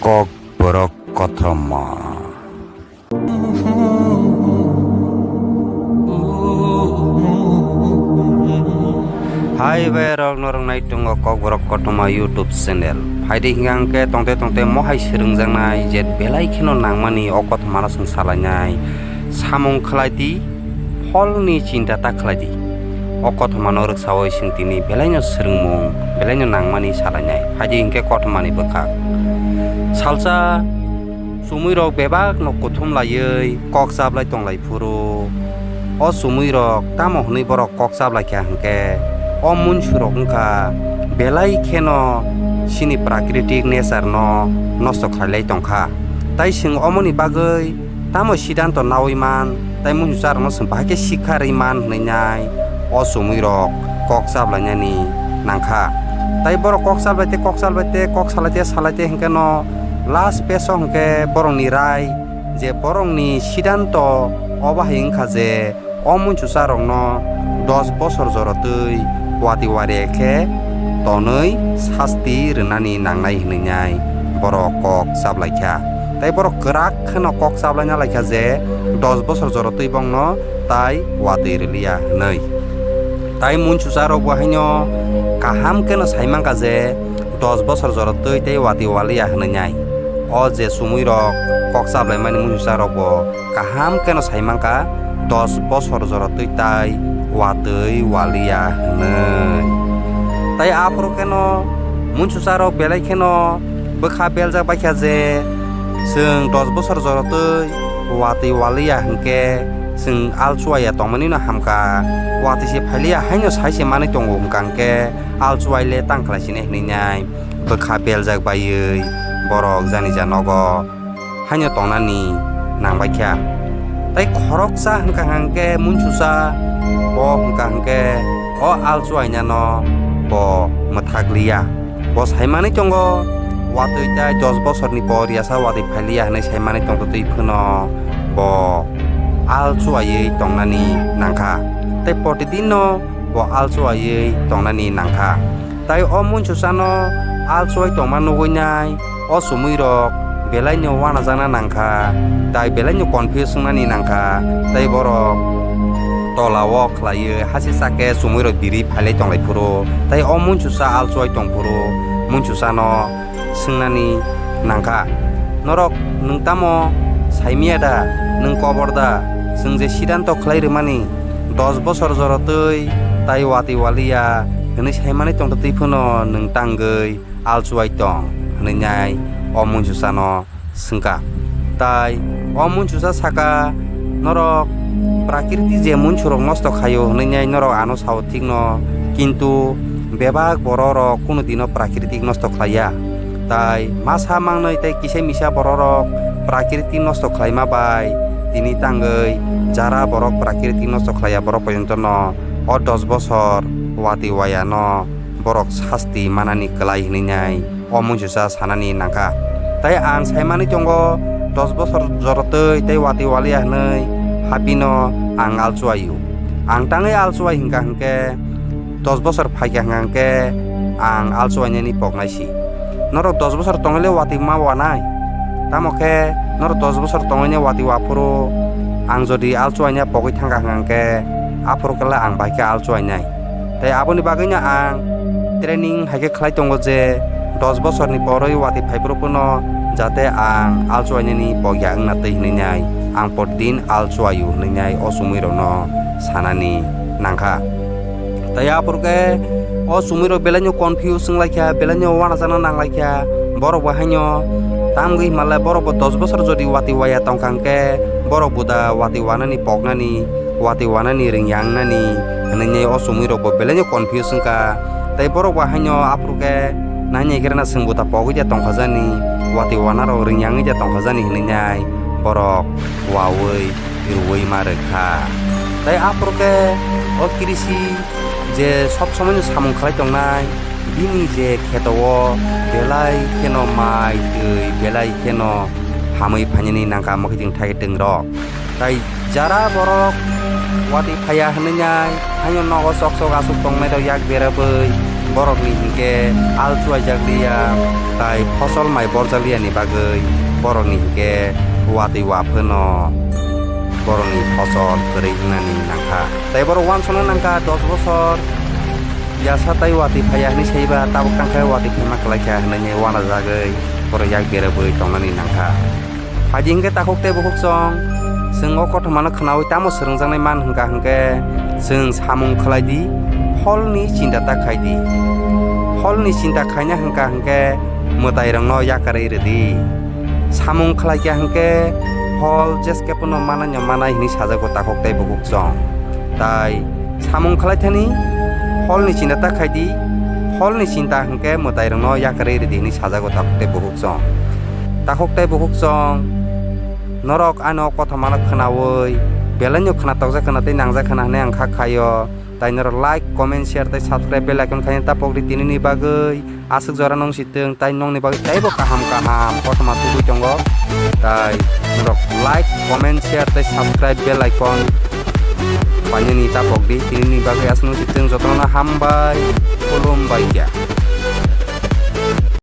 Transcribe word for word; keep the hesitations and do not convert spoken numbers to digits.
Kokborok kothoma. Hai bai rok norok nai tongo Kokborok kothoma YouTube channel. Phaidi hingkha hingkhe tongte tongte mohai swrwngjaknai je belai kheno nangmani o kothomano chwng salainai. Samung khlai di, pholni chinta ta khlai di. O kothomano rwksaui chwng tini belaino swrwngmung, belaino nangmani salainai. Phaidi hingkhe kothomani bwkhak. Salsa chumuirok bebakno kuthum laiwi kok chaplai tonglai phuru, o chumuirok tamo hwnwi borok kok chaplai kha hwnkhe, o munsurok wngkha belai kheno chini prakritik nature no nosto khlailai tongkha. Tai chwng omoni bagwi tamo sidanto naui man, tai munsarokno chwng bahai khe sikha rwi man hwnwi nai o chumuirok kok chaplainani nangkha. Tai borok kok chaplai tei kok chaplai tei kok salai tei salai tei hwnkhe no last phase o hwnkhe borokni rai je borokni sidanto obo hai wngkha je o munsusarokno dos bosor jorotwi watwi wari khe tonwi sasti rwnani nangnai hwnwi nai borok kok chaplaikha. Tai borok kwrak kheno kok chaplaina laikha je dos bosor jorotwi bongno tai watwi rwliya hwnwi. Tai munsusarokbo haino kaham kheno saimankha je dos bosor jorotwi tei watwi waliya hwnwi nai. O je chumuirok kok chaplaimani munsusarokbo kaham kheno saimankha, dos bosor jorotwi tai watwi waliya hwnwi. Tai aphuru kheno munsusarok belai kheno bwkha beljak baikha je, chwng dos bosor jorotwi watwi waliya hwnkhe chwng alchuaiya tongmanino hamkha, watwi se phailiya haino sai se manwi tongo hwnkha hwnkhe alchuai le tang khlai sini hwnwi nai bwkha beljak baiwi borok jani ja nogo haino tongnani nangbaikha. Tai khoroksa hwnkha hwnkhe munsusa, bo hwnkha hwnkhe o alchuainano bo mwthakliya. Bo saimanwi tongo, watwi tai dos bosorni por yasa watwi phailiya hwnwi saimanwi tongtwi phano bo alchuaiwi tongnani nangkha. Tai protidinno bo alchuaiwi tongnani nangkha. Tai o munsusano alchuai tongma nugwi nai o chumuirok belaino uanajakna nangkha, tai belaino confuse wngnani nangkha, tai borok tolao khlaiwi hasi chakhe chumuirok biri phailai tonglai phuru, tai o munsusa alchuai tong phuru munsusano swngnani nangkha, "Norok nwng tamo saimiya da? Nwng kobor da? Chwng je sidanto khlai rwmani, dos bosor jorotwi tai watwi waliya hwnwi saimani tongtwi phano nwng tangwi alchuai tong," hwnwi nai o munsusano swngkha. Tai o munsusa saka, "Norok prakriti je munsurok nosto khaio hwnwi nai norok ano sao thikno, kintu bebak bororok kunu dino prakriti nosto khlaiya. Tai masa mangnwi tei kisa misa bororok prakriti nosto khlaima bai tini tangwi jara borok prakriti nosto khlaiya borok pojontono o dos bosor watwi wayano borok sasti manani kwlai," hwnwi nai o munsusa sanani nangkha. Tai ang saimani tongo, dos bosor jorotwi tei watwi waliya hwnwi hapino ang alchuaio. Ang tangwi alchuai hwnkha hwnkhe dos bosor phaikha hwnkha hwnkhe ang alchuainani poknai si. Norok dos bosor tongwile watwi ma wanai? Tamo khe norok dos bosor tongwine watwi waphuru ang jodi alchuaina pogwi thangkha hwnkha hwnkhe aphuru khe ang bahai khe alchuainai. Tai aboni bagwino ang training hai khe khlai tongo je dos bosorni porwi watwi phaiphuru phano jate ang alchuainani pokya wngna twi hwnwi nai ang protidin alchuaio hwnwi nai o chumuirokno sanani nangkha. Tai aphuru khe o chumuirok belaino confuse wnglaikha, belaino uanajakna nanglaikha, borok bo haino tamgwi himalai borok bo dos bosor jodi watwi waya tongkha hwnkhe borok bo da watwi wanani poknani watwi wanani ringya wngnani hwnwi o chumuirokbo belaino confuse wngkha. Tai borokbo haino aphuru khe nainai khe rwna chwngbo da pogwi da tongkha jani, watwi wanarok ringya wngwi da tongkha jani hwnwi nai borok waui rwui ma rwkha. Tai aphuru khe o krisi je sob somoino samung khlai tongnai, bini je kheto o belai kheno mai twi belai kheno hamwi phainani nangkha mwkhwtwng thaikwtwng rok. Tai jara borok watwi phaiya hwnwi nai, haino nogo sok sok aswk tongnai rok yak berabwi Borokni hinkhe al chuwaijakliya, tai phosol mai borjakliyani bagwi borokni hinkhe watwi waphano borokni phosol kwrwi wngnani nangkha. Tai borok uansukna nangkha dos bosor yasa tai watwi phaiya hwnwi saiba, tabuk tangkhe watwi phaima kwlaikha hwnwi wanajagwi borok yak berabwi tongnani nangkha. Phaidi hinkhe takhuk tei bukhuk chwng, chwng o kothomano khwnaui tamo swrwngjaknai man hwnkha hinkhe, chwng samung khlai di, pholni chinta ta khai di. Pholni chinta khaina hwnkha hinkhe mwtairokno yakarwi rw di. Samung khlai kha hinkhe phol jeske phano manai no manai hwnwi sajago takhuk tei bukhuk chwng. Tai samung khlai thani pholni chinta ta khai di, pholni chinta hinkhe mwtairokno yakarwi rw di hwnwi sajago takhuk tei bukhuk chwng. Takhuk tei bukhuk chwng, norok ano kothomano khwnaui, belaino khwna tokjak khwna tei nangjak khwna hwnwi ang kha khaio. Tai norok like, comment, share tei subscribe bell icon khaina tapok di tinini bagwi. Aswk jora nung si twng tai nokni bagwi teibo kaham kaham kothoma tubui tongo. Tai norok like, comment, share tei subscribe bell icon khainani tapok di tinini bagwi. Aswk nung si twng jotono hambai, khulumbai kha.